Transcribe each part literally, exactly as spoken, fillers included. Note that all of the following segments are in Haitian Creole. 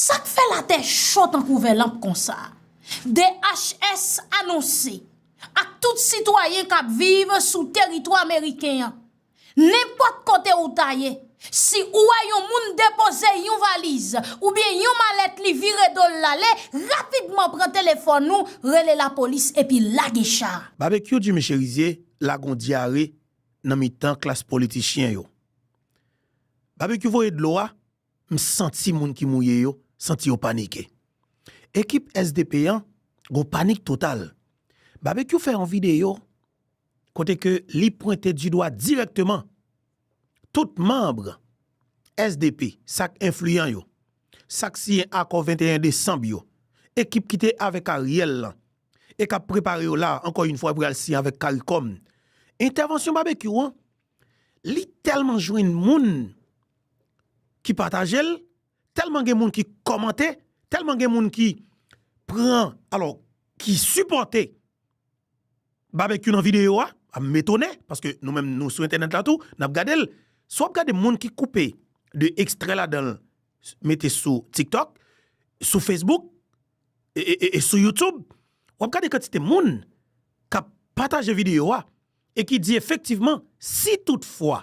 Sa k fè latè cho tankou vè lanp konsa? D H S anonse ak tout sitwayen k ap viv sou teritwa ameriken an, nenpòt kote ou ta ye, si ou wè yon moun depoze yon valiz oubyen yon malèt, li vire do l l ale, rapidman pran telefòn ou, rele lapolis epi lage cha. Babekyou Jimmy Cherizier lage yon dyare nan mitan klas politichyen yo. Babekyou voye dlo a, m santi moun ki mouye yo, santi yo panike. Ekip S D P an gon panik total. Babekyou fè yon videyo kote ke li pwente di dwa dirèkteman tout manm S D P, sa k enfliyan yo, sa k siyen akò venteyen desanm yo, ekip ki te avèk Ariel lan, e k ap prepare yo la, ankò yon fwa, pou y al siyen avèk Caricom. Entèvansyon Babekyou an, li tèlman jwenn moun ki pataje l, tèlman gen moun ki kòmante, tèlman gen moun ki pran, alò, ki sipòte Babekyou nan videyo a, a m etone, paske nou menm nou sou entènèt la tou, n ap gade l. Si w ap gade moun ki koupe de ekstrè ladan l, mete sou TikTok, sou Facebook, e, e, e, e sou YouTube, w ap gade kantite moun k ap pataje videyo a e ki di efektivman, si toutfwa,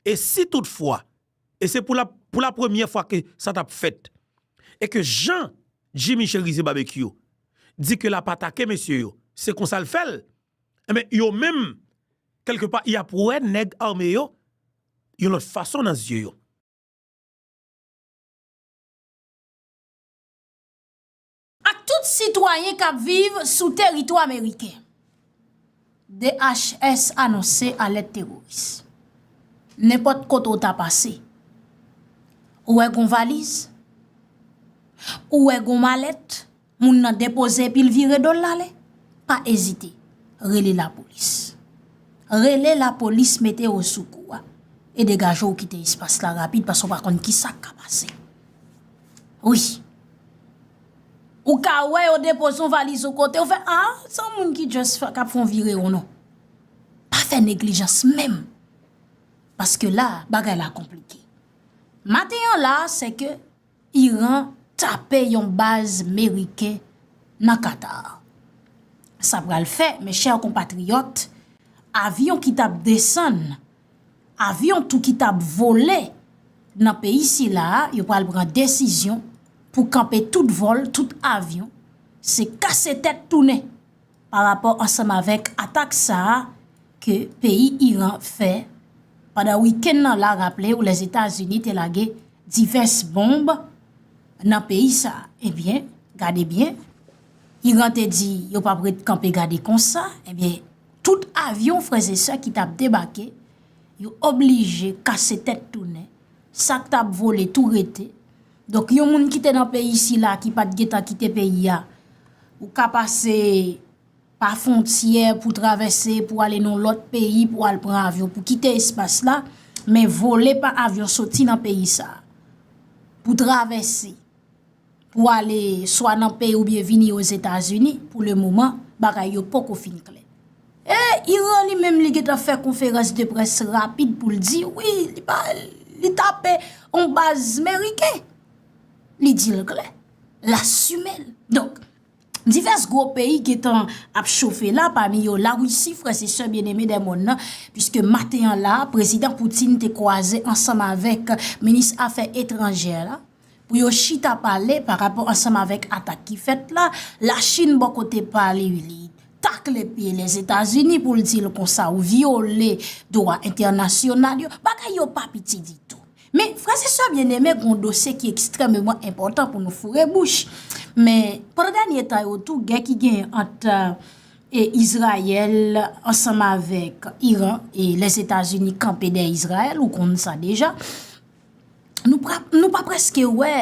e si toutfwa, e se pou la, pou la premyè fwa ke sa t ap fèt, e ke jan Jimmy Cherizier Babekyou di ke l ap atake mesye yo, se konsa l fè l, enben, yo menm, kèlkepa, y ap wè nèg ame yo yon lòt fason nan zye yo. Ak tout sitwayen k ap viv sou teritwa ameriken, D H S anonse alèt teworis. Nenpòt kote w ta pase, ou wè gon valiz, ou wè gon malèt, moun nan depoze epi l vire do l l ale, pa ezite, rele lapolis. Rele lapolis mete yo sou kou a e degaje w kite espas la rapid, paske w pa konn kisa k ka pase. Wi. Ou ka wè yo depoze yon valiz yon kote, ou fè, ah, se yon moun ki just fè, k ap fè yon vire won non. Pa fè neglijans menm. Paske la, bagay la konplike. Maten an la, se ke Iran tape yon baz meriken nan Qatar. Sa pral fè, mes chers compatriotes, avyon ki t ap desann, avyon tou ki t ap vole nan peyi sila a, yo pral pran desizyon pou kanpe tout vòl, tout avyon. Se kase tèt tounen pa rapò ansanm avèk atak sa a ke peyi Iran fè pandan wikenn nan la. Raple w, Lèzetazini te lage divès bonb nan peyi sa a. Ebyen, gade byen, Iran te di yo p ap ret kanpe gade konsa. Ebyen, tout avyon, frè e sè, ki t ap debake, yo oblije kase tèt tounen. Sa k t ap vole tou rete. Donk, yon moun ki te nan peyi sila, ki pa t gentan kite peyi a, ou ka pase pa fwontyè pou travèse, pou ale nan lòt peyi, pou al pran avyon, pou kite espas la, men vole pa avyon soti nan peyi sa a, pou travèse, pou ale swa nan peyi oubyen vini Ozetazini, pou le moman, bagay yo poko fin klè. E Iran li menm, li gentan fè konferans de près rapid pou l di, wi, li pa, li tape yon baz meriken. Li di l klè. L asime l. Donk, divès gwo peyi gentan ap chofe la, pami yo Larisi, frè e sè byeneme dè monn nan, piske maten an la, prezidan Putin te kwaze ansanm avèk minis afè etranjè la, pou yo chita pale pa rapò ansanm avèk atak ki fèt la. Lachin bò kote pa li, li takle pye Lèzetazini pou l di l konsa ou vyole dwa entènasyonal yo. Bagay yo pa piti ditou. Men, frè e sè byeneme, gen yon dosye ki ekstrèmeman enpòtan pou nou foure bouch. Men, pandan dènye tan yo tou, gè ki genyen ant, e, Izrayèl ansanm avèk Iran, e Lèzetazini kanpe dèyè Izrayèl, ou konn sa deja. Nou pra-, nou pa prèske wè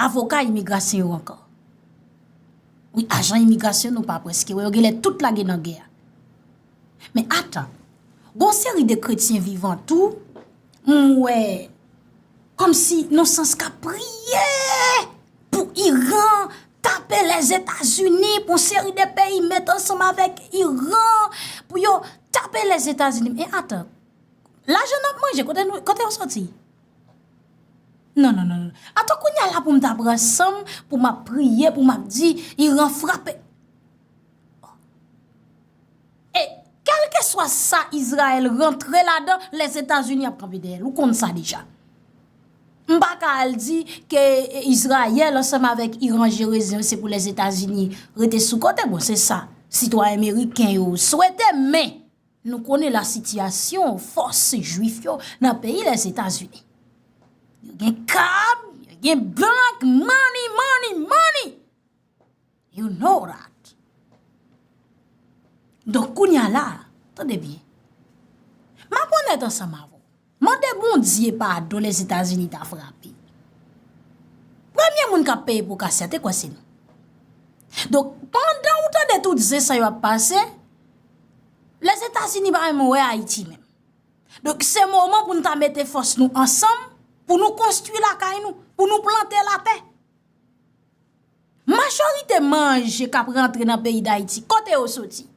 avoka imigrasyon yo ankò. Wi, ajan imigrasyon nou pa prèske wè. Yo genlè tout lage nan gè a. Men atan, gon seri de kretyen vivan tou, m wè kòmsi nan sans k ap priye pou Iran tape Lèzetazini, pou yon seri de peyi met ansanm avèk Iran, pou yo tape Lèzetazini. Men atan, lajan n ap manje, kote nou, kote yo soti? Non, non, non, non. Atò kounye a la pou m ta pran san m, pou m ap priye, pou m ap di, Iran frape. E kèlkeswa sa Izrayèl rantre ladan, Lèzetazini ap kanpe dèyè l. Ou konn sa deja. M pa ka al di ke Izrayèl ansanm avèk Iran jere zam, se pou Lèzetazini rete sou kote. Bon, se sa sitwayen meriken yo swete, men nou konnen lasitiyasyon fòs jwif yo nan peyi Lèzetazini. Yo gen kab, yo gen bank, money, money, money. You know that. Donk, kounye a la, tande byen. M ap onèt ansanm avè w. Mande Bondye padon Lèzetazini ta frape. Premye moun k ap peye pou kase a, te kwè se nou. Donk, pandan w tande tout zen sa yo ap pase, Lèzetazini pa menm wè Ayiti menm. Donk, se moman pou n ta mete fòs nou ansanm, pou nou konstwi lakay nou, pou nou plante latè. Majorite manje k ap rantre nan peyi Dayiti, kote yo soti?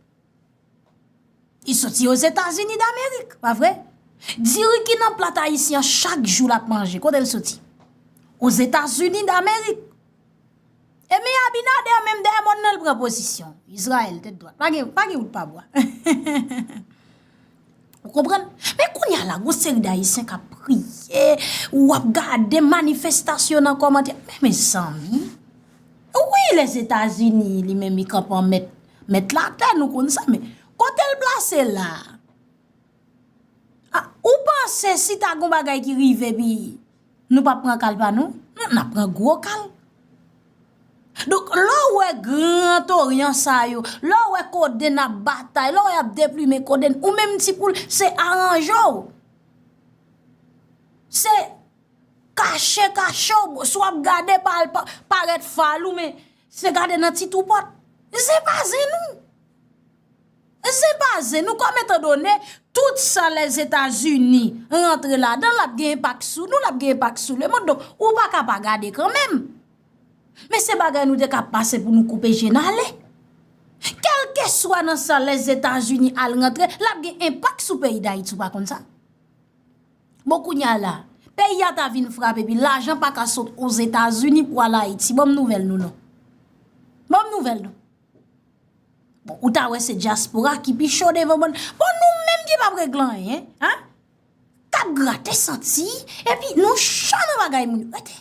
Li soti Ozetazini Damerik, pa vre? Diri ki nan plat ayisyen an chak jou l ap manje, kote l soti? Ozetazini Damerik. E men Abinader menm dèyè mòn nan l pran pozisyon. Izrayèl, tèt dwat. Pa gen, pa gen wout pa bwa. Ou konprann? Men kounye a la, gon seri d Ayisyen k ap priye, w ap gade manifestasyon nan kòmantè. Men mezanmi, wi, Lèzetazini, li menm, li kanpe an mèt, mèt latè, nou konn sa, men kote l plase la? A, ou panse si ta gon bagay ki rive, epi nou p ap pran kal pa nou? Non, n ap pran gwo kal. Donk, lè w wè Gran Toryan sa yo, lè w wè kodenn ap batay, lè w wè y ap deplimen kodenn, ou menm ti poul, se aranje w. Se kache kache w, si w ap gade pa al pa, parèt fal ou, men se gade nan ti twou pòt. Se pa zen nou. Zen pa zen nou, kòm etan done, tout sa Lèzetazini rantre ladan, l ap gen enpak sou nou, l ap gen enpak sou lemonn. Donk, ou pa ka pa gade kanmenm. Men se bagay nou te ka pase pou nou koupe je n ale. Kèlkeswa nan sa Lèzetazini al rantre, l ap gen enpak sou peyi Dayiti, ou pa konn sa? Bon, kounye a la, peyi a ta vin frape, epi lajan pa ka sot Ozetazini pou al Ayiti. Ban m nouvèl nou non. Ban m nouvèl nou. Bon, ou ta wè se dyaspora ki pi cho devan bann. Bon, nou menm ki p ap regle anyen, en? K ap grate santi, epi nou cho nan bagay moun yo. Rete.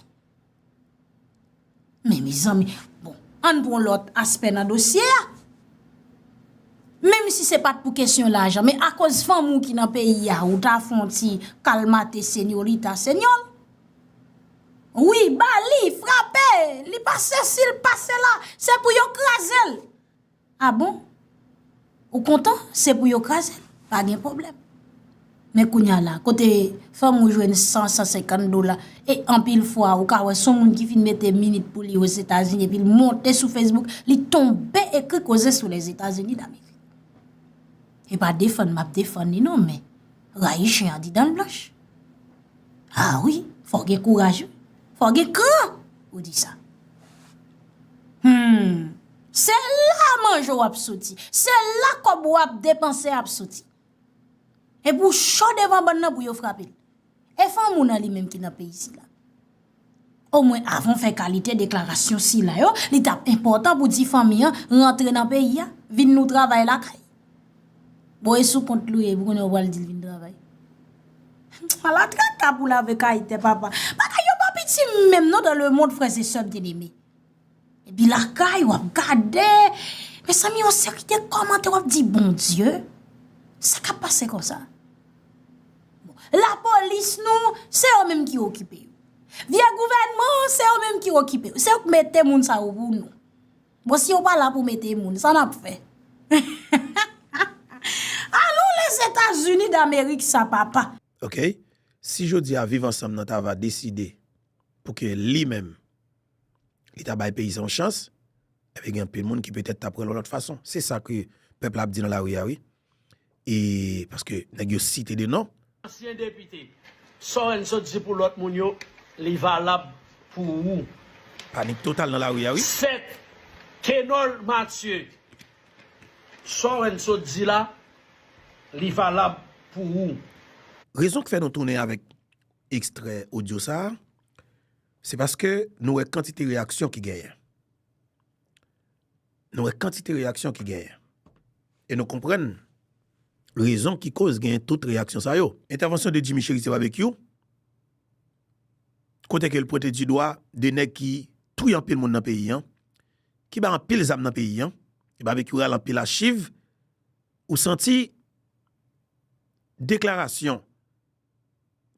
Men mezanmi, bon, ann pran lòt aspè nan dosye a. Menm si se pa t pou kesyon lajan, men akoz fanmi w ki nan peyi a, ou ta fè yon ti kalmate senyorita, senyò l. Wi, ba li, frape, li pa sesi, li pa sela, se pou yo kraze l. A bon? Ou kontan? Se pou yo kraze l. Pa gen pwoblèm. Men kounye a la, kote fanmi w jwenn san, san senkant dola, e anpil fwa, ou ka wè se yon moun ki fin mete minit pou li Ozetazini, epi l monte sou Facebook, li tonbe ekri koze sou Lèzetazini Damerik. E pa defann m ap defann li non, men rayi chen an di dan l blanch. A wi, fò w gen kouraj wi. Fò w gen kran pou w di sa. Hmm. Se la manje w ap soti. Se la kòb w ap depanse ap soti. Epi w cho devan bann nan pou yo frape l. E fanmi w nan li menm ki nan peyi sila. Omwen avan w fè kalite deklarasyon sila yo, li t ap enpòtan pou di fanmi an rantre nan peyi a, vin nou travay lakay. Bon, e sou kont li w ye, pou konnen w pral di l vin travay. Ala traka pou lave kay tè papa. Bagay yo pa piti menm non dans le monde, frè e sè m byeneme. Epi lakay, w ap gade. Mezanmi, yon seri de kòmantè, w ap di, Bondye, sa k ap pase konsa? Bon, lapolis nou, se yo menm ki okipe yo. Vye gouvènman, se yo menm ki okipe yo. Se yo k mete moun sa yo pou nou. Bon, si yo pa la pou mete moun, sa n ap fè? Alon Lèzetazini Damerik sa, papa. Ok. Si jodi a Viv Ansanm nan ta va deside pou ke li menm, li ta bay peyi sa yon chans, ebyen, gen anpil moun ki petèt ta pran l yon lòt fason. Se sa ke pèp la ap di nan lari a, wi. E paske nèg yo site de non. Ansyen depite, sa w wè n sot di pou lòt moun yo, li valab pou ou. Panik total nan lari a, wi. Sèt, Kenòl Matye, sa w wè n sot di la, li valab pou ou. Rezon k fè nou tounen avèk ekstrè odyo sa a, Se paske nou wè kantite reyaksyon ki genyen. Nou wè kantite reyaksyon ki genyen. E nou konprann rezon ki koz genyen tout reyaksyon sa yo. Entèvansyon de Jimmy Chéritier Barbecue, kote ke l pwente di dwa de nèg ki touye anpil moun nan peyi an, ki bay anpil zam nan peyi an, e Barbecue rale anpil achiv, ou santi deklarasyon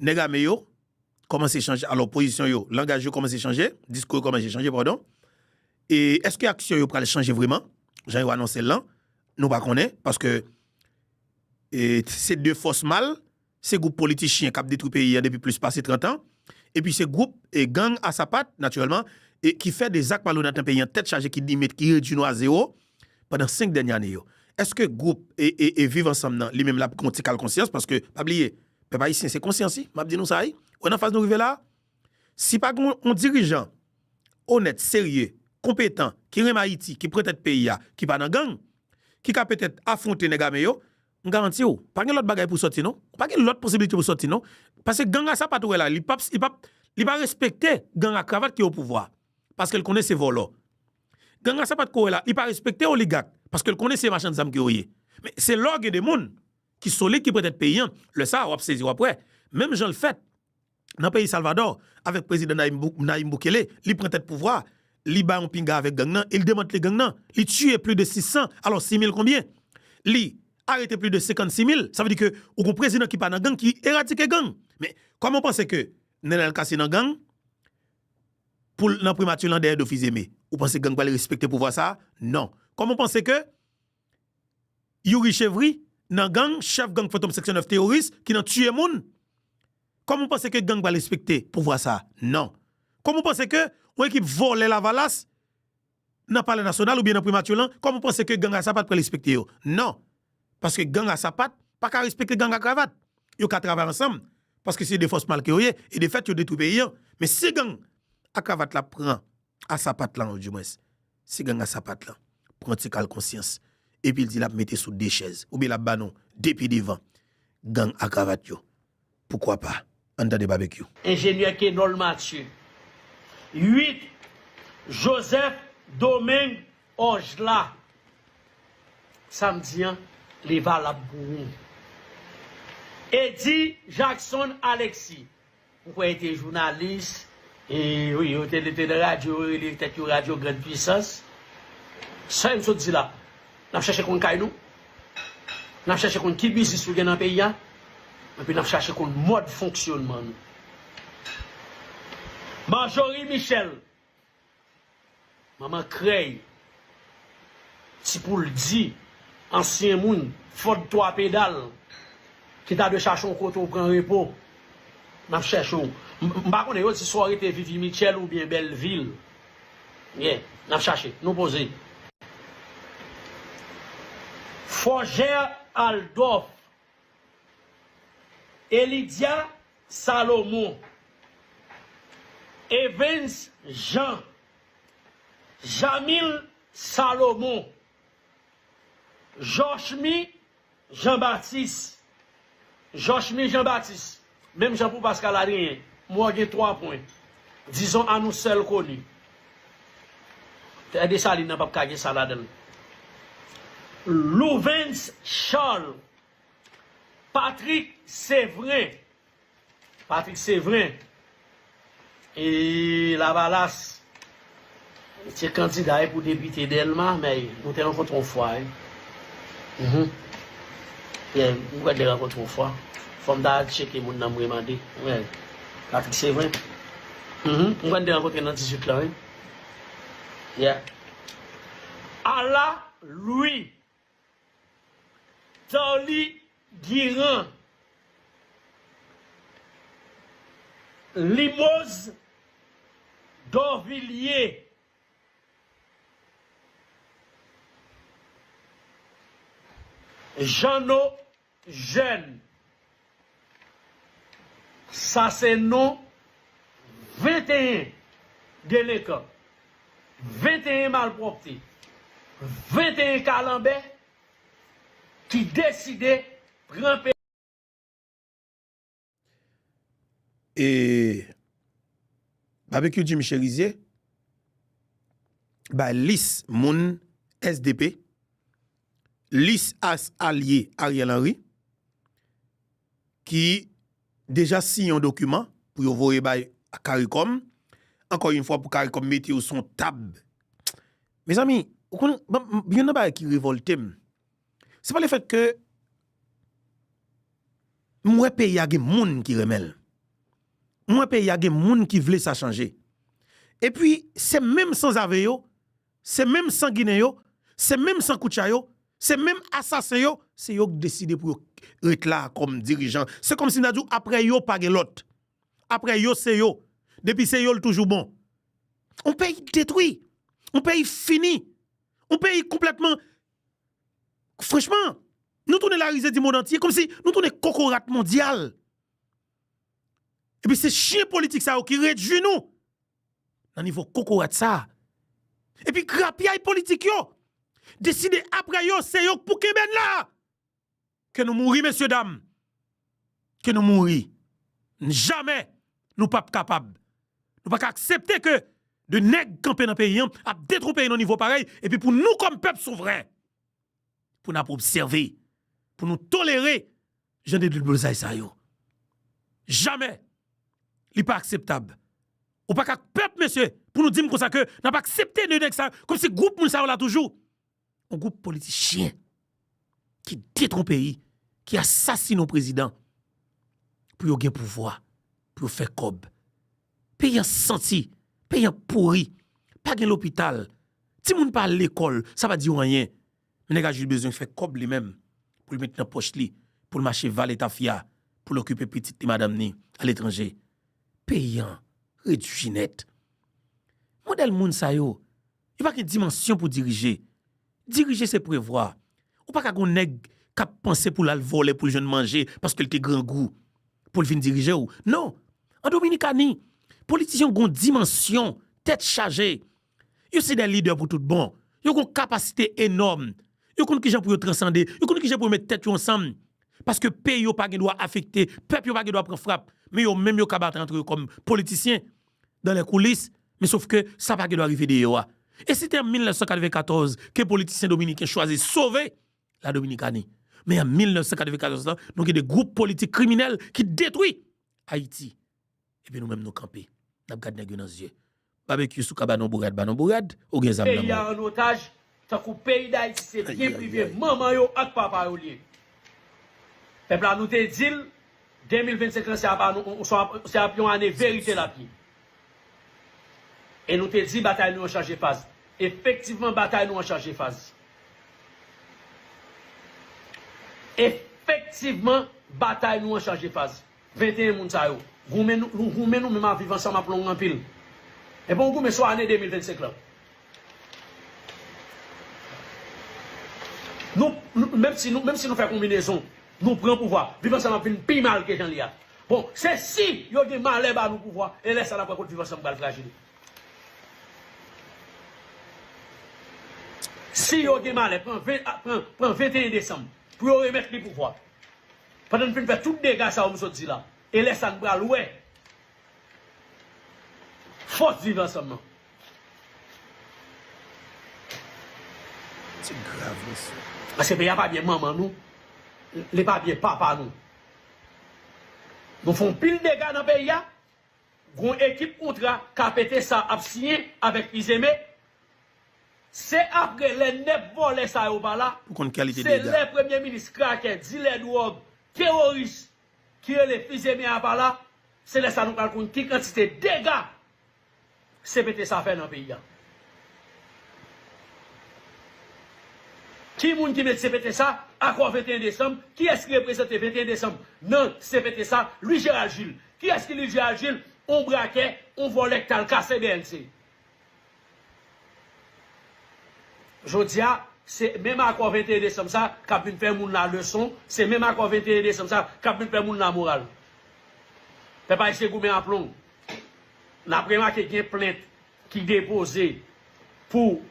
nèg ame yo kòmanse chanje. Alò, pozisyon yo, langaj yo kòmanse chanje, diskou yo kòmanse chanje, padon. E èske aksyon yo pral chanje vrèman, jan yo anonse l lan? Nou pa konnen, paske e, se de fòs mal, se gwoup politichyen k ap detwi peyi an depi plis pase trant an, epi se gwoup e gang a sapat, natirèlman, e ki fè de zak malonèt nan peyi an tèt chaje, ki limit, ki redui nou a zewo pandan senk dènye ane yo. Èske gwoup e, e, e Viv Ansanm nan, li menm, l ap gen yon ti kal konsyans? Paske, pa bliye, pèp ayisyen, se konsyans, wi, m ap di nou sa, wi. Ou wè nan faz nou rive la, si pa gen yon, yon dirijan onèt, serye, konpetan, ki renmen Ayiti, ki pran tèt peyi a, ki pa nan gang, ki ka petèt afwonte nèg ame yo, m garanti w, pa gen lòt bagay pou sòti non. Pa gen lòt posibilite pou sòti non. Paske gang a sapat ou wè la, li p ap, li p ap, li pa respekte gang a kravat ki o pouvwa. Paske l konnen se vòlò. Gang a sapat ke w wè la, li pa respekte oligak, paske l konnen se machann zam ke yo ye. Men se lè w gen de moun ki solid, ki pran tèt peyi an, lè sa a, w ap sezi, w ap wè. Menm jan l fèt nan peyi Salvadò, avèk prezidan Nayib Bu-, Nayib Bukele, li pran tèt pouvwa, li bay yon pinga avèk gang nan, e li demantle gang nan. Li tiye plis de sis san, alò, sis mil konbyen? Li arete plis de senkannsis mil, sa vle di ke ou gon prezidan ki pa nan gang, ki eradike gang. Men, kòman w panse ke Nenel Cassy nan gang, pou l nan primati lan dèyè do Fils-Aimé? Ou panse gang pral respekte pouvwa sa a? Non. Kòman w panse ke Youri Chevry nan gang, chèf gang Fantom Seksyon nèf teworis, ki nan tiye moun? Kòman w panse ke gang pral respekte pouvwa sa a? Non. Kòman w panse ke yon ekip vòlè Lavalas nan Palè Nasyonal oubyen nan Primati lan, kòman w panse ke gang a sapat pral respekte yo? Non. Paske gang a sapat pa ka respekte gang a kravat. Yo ka travay ansanm, paske se de fòs mal ke yo ye, e de fèt, yo detwi peyi an. Men si gang a kravat la pran a sapat lan, oudimwens, si gang a sapat lan pran ti kal konsyans, epi l di l ap mete sou de chèz, oubyen l ap ba nou de pye devan gang a kravat yo, poukwa pa? Ann tande Babekyou. Enjenyè Kenol Mathieu. Uit, Joseph Domingue Orgela. Sa m di an, li valab pou ou. Eddy Jackson Alexis. Ou kwè li te jounalis? E wi, yo te, te nan radyo, yo rele tèt yo Radyo Grande Puissance. Sa m sot di la, n ap chèche konn kay nou, n ap chèche konn ki biznis nou gen nan peyi a, epi n ap chache konn mòd fonksyònman nou. Marjorie Michel, manman krèy, ti poul di, ansyen moun, Ford twa pedal, ki ta dwe chache yon kote w pran repo. N ap chèche w. M, m pa konnen, yo di swa w rete Vivi Mitchell oubyen Bèlvil. Byen, n ap chache. Nou poze. Fòjè Aldòf. Elidia Salomon. Evens Jean. Jamil Salomon. Jochmy Jean Baptiste. Jochmy Jean Baptiste. Menm jan pou Pascal Adrien. M wè w gen twa pwen. Dizon a nou sèl koni. Tè Desalin nan p ap ka gen sa ladan l. Louvens Charles. Patrick Séverin. Patrick Séverin. E Lavalas. Li te kandida pou depite Dèlma, men nou te rankontre yon fwa, wi. Mhm. Yeah, m kwè n te rankontre yon fwa. Fò m ta al tcheke moun nan m remande. Wi. Patrick Séverin. Mhm. M kwè n te rankontre nan dizuit lan, wi. Yeah. Ala Louis. Darly Guirand. Limoz Dorvilliers. Jeannot Jeune. Sa se non venteyen delenkan, venteyen malpwòpte, venteyen kalanbè ki deside pran peyi. E Barbecue Jimmy Cherizier bay lis moun S D P, lis as alye Ariel Henry, ki deja siyen yon dokiman pou yo voye bay Caricom. Ankò yon fwa, pou Caricom mete yo sou yon tab. Mezanmi, ou konn, ban m, youn nan bagay ki revòlte m, se pa lefèt ke m wè peyi a gen moun ki renmen l. M wè peyi a gen moun ki vle sa chanje. Epi, se menm sanzave yo, se menm sanginen yo, se menm sankoutcha yo, se menm asasen yo, se yo k deside pou yo ret la kòm dirijan. Se kòmsi m ta di w, apre yo, pa gen lòt. Apre yo, se yo. Depi se yo, l toujou bon. On peyi detwi. On peyi fini. On peyi konplètman, franchman, nou tounen larize di mond antye, kòmsi nou tounen kokorat mondyal. Epi se chyen politik sa yo ki redui nou nan nivo kokorat sa. Epi grapyay politik yo deside apre yo, se yo k pou kenbe n la. Ke nou mouri, mesye dam. Ke nou mouri. Jamè nou p ap kapab. Nou pa ka aksepte ke de nèg kanpe nan peyi an ap detwon peyi nan nivo parèy, epi pou nou kòm pèp souvren, pou n ap obsève, pou nou tolere jan de deblouzay sa yo. Jamè li pa akseptab. Ou pa ka pèp, mesye, pou nou di m konsa ke n ap aksepte de nèg sa, kòmsi gwoup moun sa yo la toujou. Yon gwoup politichyen ki detwon peyi, ki asasinen yon prezidan pou yo gen pouvwa, pou yo fè kòb. Peyi an santi, peyi an pouri, pa gen lopital, timoun pa al lekòl, sa pa di w anyen. Men nèg la jis bezwen fè kòb li menm, pou l met nan pòch li, pou l mache vale tafya, pou l okipe pitit li, madanm ni, aletranje. Peyi an redui nèt. Modèl moun sa yo, yo pa gen dimansyon pou dirije. Dirije se prevwa. Ou pa ka gon nèg k ap panse pou l al vòlè pou l jwenn manje paske l te grangou pou l vin dirije w. Non. An Dominikani, politisyen yo gon dimansyon, tèt chaje. Yo se de lidè pou tout bon. Yo gon kapasite enòm. Yo konn kijan pou yo transande. Yo konn kijan pou yo met tèt yo ansanm. Paske peyi yo pa gen dwa afekte, pèp yo pa gen dwa pran frap. Men yo menm yo ka batay antre yo kòm politisyen dans les coulisses, men sof ke sa pa gen dwa rive deyò a. E se te an mil nèf san katrevenkatòz ke politisyen dominiken chwazi sove la Dominikani. Men an mil nèf san katrevenkatòz la, nou gen de gwoup politik kriminèl ki detwi Ayiti. Epi nou menm nou kanpe. N ap gad nèg yo nan zye. Babekyou, si w ka ba n yon bourad, ba n yon bourad, ou gen zam nan men w. Peyi a an otaj, tankou peyi Dayiti se byen prive manman yo ak papa yo l ye. Pèp la, nou te di l, de mil vennsenk lan se ap, se ap yon ane verite l ap ye. E nou te di batay nou an chanje faz. Efektivman, batay nou an chanje faz. Efektivman, batay nou an chanje faz. Venteyen moun sa yo. Goumen nou, nou goumen nou menm a Viv Ansanm ap long anpil. Epi w goumen sou ane de mil vennsenk lan. Nou, nou, menm si nou, menm si nou fè konbinezon, nou pran pouvwa, Viv Ansanm ap vin pi mal ke jan li a. Bon, se si yo gen malè ba nou pouvwa, e lè sa n ap wè kot Viv Ansanm pral frajil. Si yo gen malè, pran ven, pran, pran venteyen desanm, pou yo remèt li pouvwa. Pandan n fin fè tout dega sa yo m sot di la. E lè sa n pral wè fòs Viv Ansanm nan. Se grav, mesye. Paske peyi a pa byen manman nou, li pa byen papa nou. Nou fè yon pil dega nan peyi a. Gon ekip kontra K P T sa ap siyen avèk Fils-Aimé. Se apre lè nèf vòlè sa yo pa la, se lè premye minis krakè, dilè dwòg, teworis ki rele Fils-Aimé a pa la, se lè sa nou pral konn ki kantite dega C P T sa fè nan peyi a. Ki moun ki met C P T sa? Akò venteyen desanm. Kiyès ki reprezante venteyen desanm nan C P T sa? Louis Gérald Gilles. Kiyès ki Louis Gérald Gilles? On brakè, on vòlè k t al kase B N C. Jodi a, se menm akò venteyen desanm sa k ap vin fè moun la leson, se menm akò venteyen desanm sa k ap vin fè moun la moral. Pèp ayisyen goumen aplong. N ap remake gen plent ki depoze pou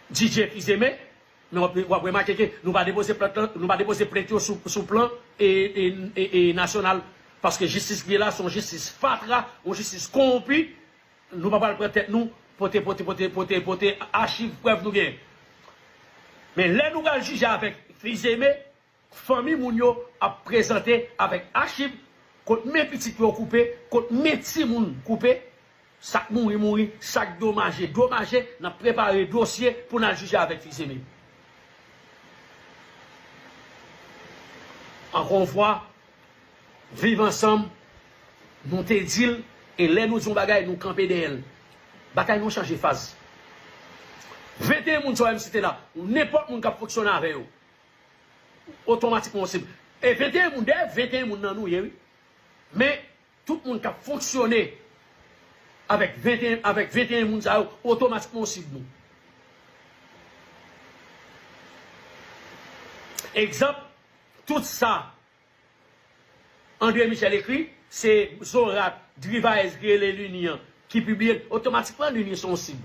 D J Fils-Aimé, men w ap, w ap remake ke nou pa depoze plent lan, nou pa depoze plent yo sou, sou plan e, e, e, e nasyonal, paske jistis ki ye la se yon jistis fatra, yon jistis kowonpi, Nou pa pral pran tèt nou, pote, pote, pote, pote, pote achiv, prèv nou genyen. Men lè nou pral jije avèk Fils-Aimé, fanmi moun yo ap prezante avèk achiv, kot men pitit yo koupe, kot men timoun koupe, sa k mouri, mouri, sa k domaje, domaje, n ap prepare dosye pou n al jije avèk Fils-Aimé. Ankò yon fwa, Viv Ansanm, nou te di l, e lè nou di yon bagay, nou kanpe dèyè l. Batay nou chanje faz. Venteyen moun sa yo m site la, nenpòt moun k ap fonksyone avè yo, otomatikman w sib. E venteyen moun, dayè, venteyen moun nan nou ye, wi. Men, tout moun k ap fonksyone avèk venteyen, avèk venteyen moun sa yo, otomatikman w sib nou. Egzanp, tout sa André Michel ekri, se Zorat, Drivaez ki rele Lini an, ki pibliye l, otomatikman Lini se yon sib.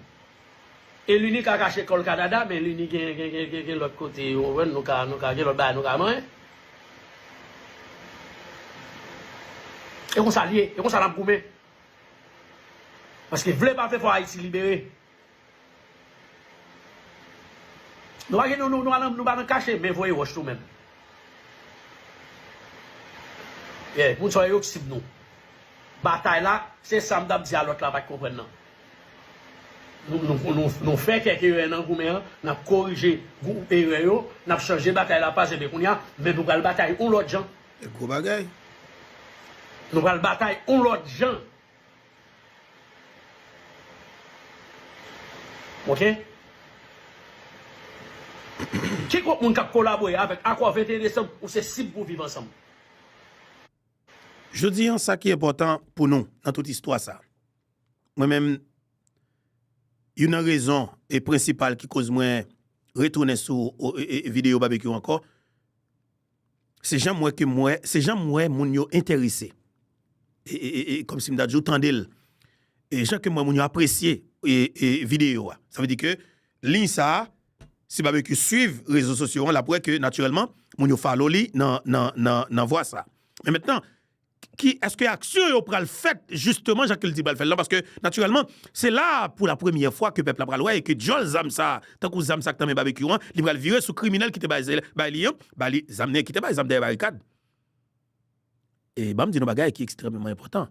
E Lini ka kache kò l Kanada, men Lini gen, gen, gen, gen, gen lòt kote, ou konprann, nou ka, nou ka gen lòt bagay, nou ka manyen. E konsa l ye, e konsa n ap goumen. Paske vle pa vle, fò Ayiti libere. Nou pa gen, nou, nou, nou pa nan, nou pa nan kache, men voye wòch nou menm. Yeah, moun sa yo k sib nou. Batay la, se sa m t ap di a lòt la pa t konprann nan. Nou, nou, nou, nou fè kèk erè nan goumen an, n ap korije gwoup erè yo, n ap chanje batay la, pa zenbe kounye a, men nou pral batay yon lòt jan. E gwo bagay. Nou pral batay yon lòt jan. Ok? Ki gwoup moun k ap kolabore avèk Akò venteyen desanm, ou se sib pou Viv Ansanm? Jodi an, sa ki enpòtan pou nou nan tout istwa sa, mwen menm, youn nan rezon e prensipal ki koz mwen retounen sou o, e, e, videyo Babekyou ankò, se jan m wè ke m wè, se jan m wè moun yo enterese. E, e, e, e, kòmsi m ta di w tande l. E jan ke m wè moun yo apresye, e, e, videyo a. Sa vle di ke liy sa a, si Babekyou swiv rezo sosyo an, l ap wè ke natirèlman, moun yo follow li nan, nan, nan, nan vwa sa. Men mentnan, ki, èske aksyon yo pral fèt jisteman jan ke l di pral fè l lan? Paske natirèlman, se la pou la premyè fwa ke pèp la pral wè e ke djòl zam sa, tankou zam sa k nan men Babekyou an, li pral vire sou kriminèl ki te bay, bay li an, bay li zam, nèg ki te bay zam dèyè barikad. E ban m di nou bagay ki ekstrèmeman enpòtan.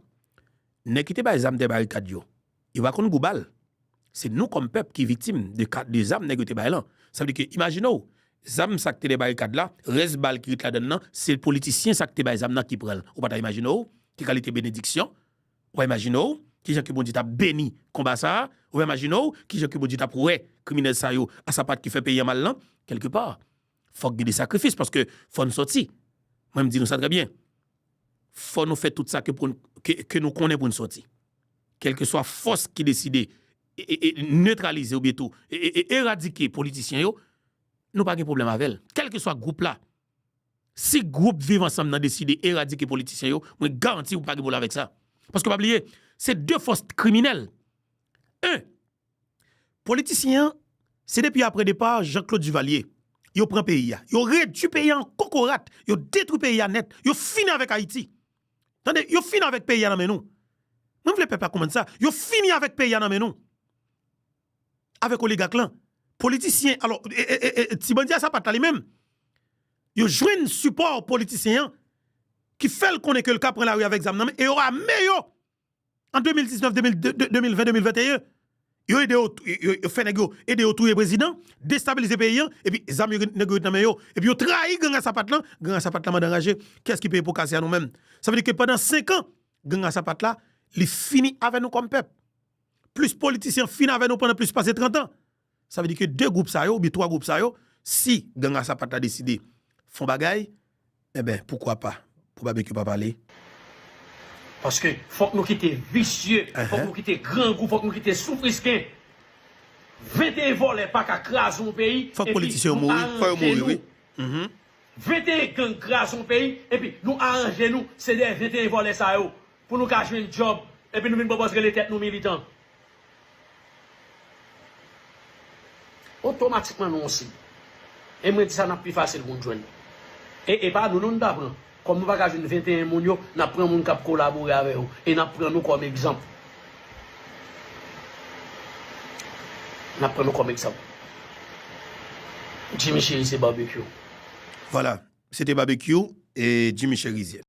Nèg ki te bay zam dèyè barikad yo, yo pa konn gou bal. Se nou kòm pèp ki viktim de ka, de zam nèg yo te bay lan. Sa vle di ke, imajine w, zam sa k te dèyè barikad la, rès bal ki ret ladann nan, se politisyen sa k te bay zam nan ki pran l. Ou pa ta imajine w ki kalite benediksyon? Ou pa imajine w kijan ke Bondye t ap beni konba sa a? Ou pa imajine w kijan ke Bondye t ap wè kriminèl sa yo a sapat ki fè peyi an mal lan? Kèlkepa, fòk gen de sakrifis, paske fò n sòti. Mwen, m di nou sa trè byen. Fò nou fè tout sa ke pou n, ke, ke nou konnen pou n sòti. Kèlkeswa fòs ki deside e, e, e netralize oubyen tou e, e, e eradike politisyen yo, nou pa gen pwoblèm avè l. Kèlkeswa gwoup la, si gwoup Viv Ansanm nan deside eradike politisyen yo, mwen garanti w pa gen pwoblèm avèk sa. Paske pa bliye, se de fòs kriminèl. En, politisyen an, se depi apre depa Jean-Claude Duvalier, yo pran peyi a. Yo redui peyi a an kokorat. Yo detwi peyi a nèt. Yo fini avèk Ayiti. Tande, yo fini avèk peyi a nan men nou. Mwen, m vle pèp la konprann sa. Yo fini avèk peyi a nan men nou. Avèk oligak lan. Politisyen, alò, e, e, e, e, ti bandi a sapat la li menm, yo jwenn sipò politisyen an ki fè l konnen ke l ka pran lari avèk zam nan men, e yo ame yo. An de mil diznèf, de mil, de, de, de mil ven, de mil venteyen, yo ede yo, yo, yo fè nèg yo ede yo touye prezidan, destabilize peyi an, epi zam yo, nèg yo ret nan men yo. Epi yo trayi gang a sapat lan, gang a sapat lan mande anraje. Kiyès ki peye po kase a? Nou menm. Sa vle di ke pandan senk an, gang a sapat la, li fini avè nou kòm pèp. Plis politisyen an fini avè nou pandan plis pase trant an. Sa vle di ke de gwoup sa yo, oubyen twa gwoup sa yo, si gang a sapat la deside fè yon bagay, enben, poukwa pa? Pou Babekyou pa pale. Paske fòk nou kite visye, fòk nou kite grangou, fòk nou kite soufrisken. Venteyen vòlè pa ka kraze yon peyi, fòk politisyen yo mouri, fòk yo mouri, wi. Venteyen gang kraze yon peyi, epi nou aranje nou, se dèyè venteyen vòlè sa yo, pou nou ka jwenn djòb, epi nou vin pwopòz rele tèt nou militan. Otomatikman nou yon sib. E mwen di sa, n ap pi fasil pou n jwenn. E, e pa nou, non, n ta pran. Kòm nou pa ka jwenn venteyen moun yo, n ap pran moun k ap kolabore avè yo. E n ap pran nou kòm egzanp. N ap pran nou kòm egzanp. Jimmy Chérizier Barbecue. Vwala, se te Barbecue e Jimmy Chérizier.